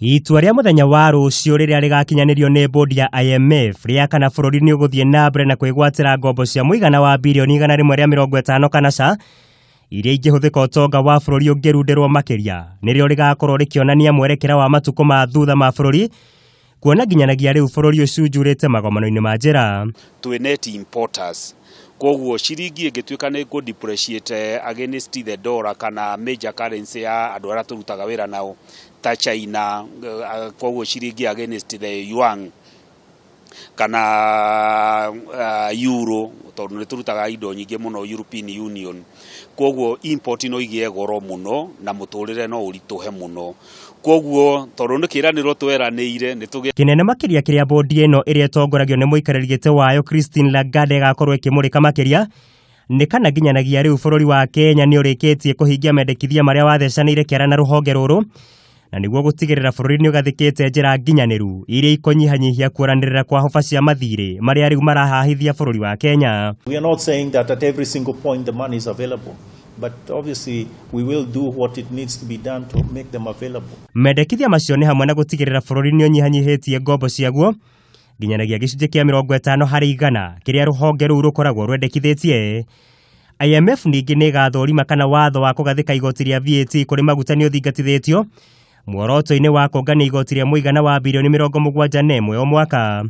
Itua rĩa mũthenya wa rũciũ rĩrĩa rĩgakinyanĩrio nĩ bodi ya IMF rĩa kana bũrũri nĩ ũgũthiĩ na mbere na kwĩgwatĩra ngombo cia mũigana wa birioni 150 kana ca iria ingĩhũthĩka ũtonga wa bũrũri ũngĩrundĩrwo makĩria, nĩrĩo rĩgakorwo rĩkĩonania mwerekera wa matukũ ma thutha ma bũrũri, kuona nginyanagia rĩu bũrũri ũcunjurĩte magomano-inĩ ma njĩra. Twĩ net importers, koguo ciringi ĩngĩtuĩka nĩ kũ depreciate against the dollar kana major currency ya andũ arĩa tũrutaga wĩra nao ta China, koguo ciringi against the yuan kana euro, tondũ nĩ tũrutaga indo nyingĩ mũno European Union, koguo import no igĩe goro mũno na mũtũrĩre no ũritũhe mũno. Koguo tondũ nĩ kĩranĩro tweranĩire nĩ tũgĩe Kĩnene makĩria kĩrĩa bodi ĩno ĩrĩa ĩtongoragio nĩ mũikarĩri gĩtĩ wayo Christine Lagarde ĩgakorwo ĩkĩmũrĩka makĩria nĩ kana nginyanagia rĩu bũrũri wa Kenya nĩ ũrĩkĩtie kũhingia mendekithia marĩa wathecanĩire kĩara na rũhonge rũrũ, na nĩguo gũtigĩrĩra bũrũri nĩ ũgathĩkĩte njĩra nginyanĩru iria ikũnyihanyihia kuoranĩrĩra kwa hoba cia mathirĩ marĩa rĩu marahahithia bũrũri wa Kenya. We are not saying that at every single point the money is available, but obviously we will do what it needs to be done to make them available. Mendekithia macio nĩ hamwe na gũtigĩrĩra bũrũri nĩ ũnyihanyihĩtie ngombo ciaguo nginyanagia gĩcunjĩ kĩa 50% kĩrĩa rũhonge rũu rũkoragwo rwendekithĩtie. IMF ningĩ nĩ ĩgathũrima kana watho wa kũgathĩka igoti rĩa VAT kũrĩ maguta nĩ ũthingatithĩtio muoroto-inĩ wa kũngania igoti rĩa mũigana wa birioni 71 o mwaka.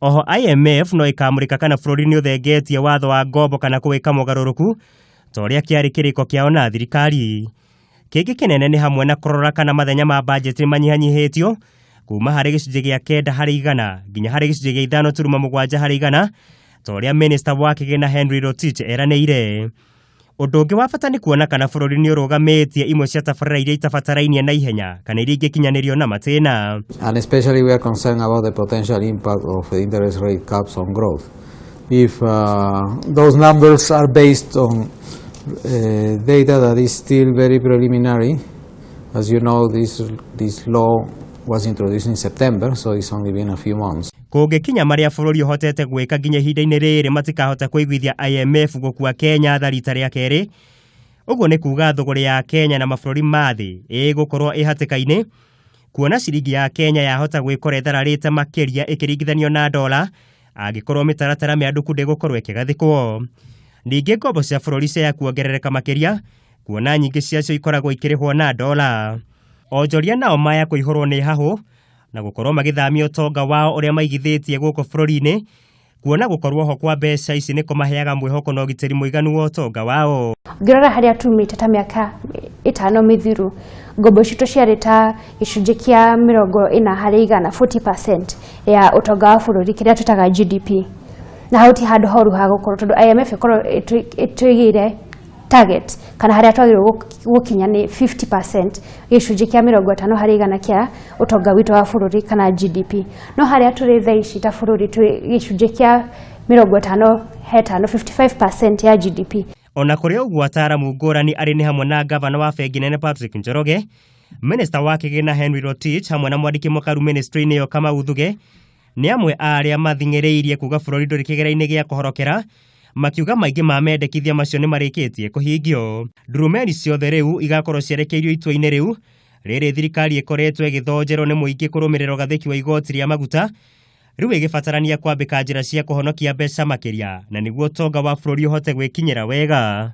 Oho IMF no ĩkamũrĩka kana bũrũri nĩ ũthengetie watho wa ngombo kana kũwĩka mogarũrũku ta ũrĩa kĩarĩ kĩrĩko kĩao na thirikari. Kĩngĩ kĩnene nĩ hamwe na kũrora kana mathenya ma bajeti manyihanyihĩtio kuma harĩ gĩcunjĩ gĩa 9% nginya harĩ gĩcunjĩ gĩa 5.7% ta ũrĩa minista wa kĩgĩna Henry Rotich eranĩire. Ũndũ ũngĩ wa bata nĩ kuona kana bũrũri nĩ ũrũgamĩtie imwe cia tabarĩra iria itabatarainie na ihenya kana iria ingĩkinyanĩrio na matĩna. And especially we are concerned about the potential impact of the interest rate caps on growth. If those numbers are based on data that is still very preliminary, as you know, this law was introduced in September, so it's only been a few months. Kũngĩkinya marĩa bũrũri ũhotete gwĩka nginya ihinda-inĩ rĩrĩ matikahota kũiguithia IMF gũkua Kenya tha rita rĩa kerĩ, ũguo nĩ kuga thũgũrĩ ya Kenya na mabũrũri ma thĩ ĩgũkorwo ĩ hatĩka-inĩ, kuona ciringi ya Kenya yahota gwĩkora ĩthararĩte makĩria ĩkĩringithanio na dola angĩkorwo mĩtaratara mĩandũku ndĩgũkorwo ĩkĩgathĩkwo. Ningĩ ngombo cia bũrũri cia kuongerereka makĩria, kuona nyingĩ ciacio ikoragwo ikĩrĩhwo na dola. Onjoria nao maya kũihũrwo nĩ hahũ na gũkorwo magĩthamia ũtonga wao ũrĩa maigithĩtie gũkũ bũrũri-inĩ, kuona gũkorwo ho kwa mbeca ici nĩ kũmaheaga mwĩhoko na ũgitĩri mũiganu wa ũtonga wao. Ngĩrora harĩa tumĩte ta mĩaka 5 mĩthiru, ngombo citũ ciarĩ ta gĩcunjĩ kĩa 40%, 40% ya ũtonga wa bũrũri kĩrĩa twĩtaga GDP, na hau ti handũ horu ha gũkorwo tondũ IMF ĩkorwo ĩtũigĩire target kana harĩa twagĩrĩirwo gũkinya nĩ 50%, gĩcunjĩ kĩa 50% kĩa ũtonga witũ wa bũrũri kana GDP. No harĩa tũrĩ thaa ici ta bũrũri twĩ gĩcunjĩ kĩa 55, 55% ya GDP. Ona kũrĩ ũguo, ataaramu ngũrani arĩ nĩ hamwe na gavana wa bengi nene Patrick Njoroge, minista wa kĩgĩna Henry Rotich hamwe na mwandĩki mũkaru ministry-inĩ ĩyo Kamau Thuge nĩ amwe a arĩa mathing'ĩrĩirie kuga bũrũri ndũrĩ kĩgera-inĩ gĩa kũhorokera, makiuga maingĩ ma mendekithia macio nĩ marĩkĩtie kũhingio. Ndurumeni ciothe rĩu igakorwo cierekeirio itua-inĩ rĩu rĩrĩ thirikari ĩkoretwo ĩgĩthonjerwo nĩ mũingĩ kũrũmĩrĩra ũgathĩki wa igoti rĩa maguta, rĩu ĩgĩbatarania kwambĩka njĩra cia kũhonokia mbeca makĩria na nĩguo ũtonga wa bũrũri ũhote gwĩkinyĩra wega.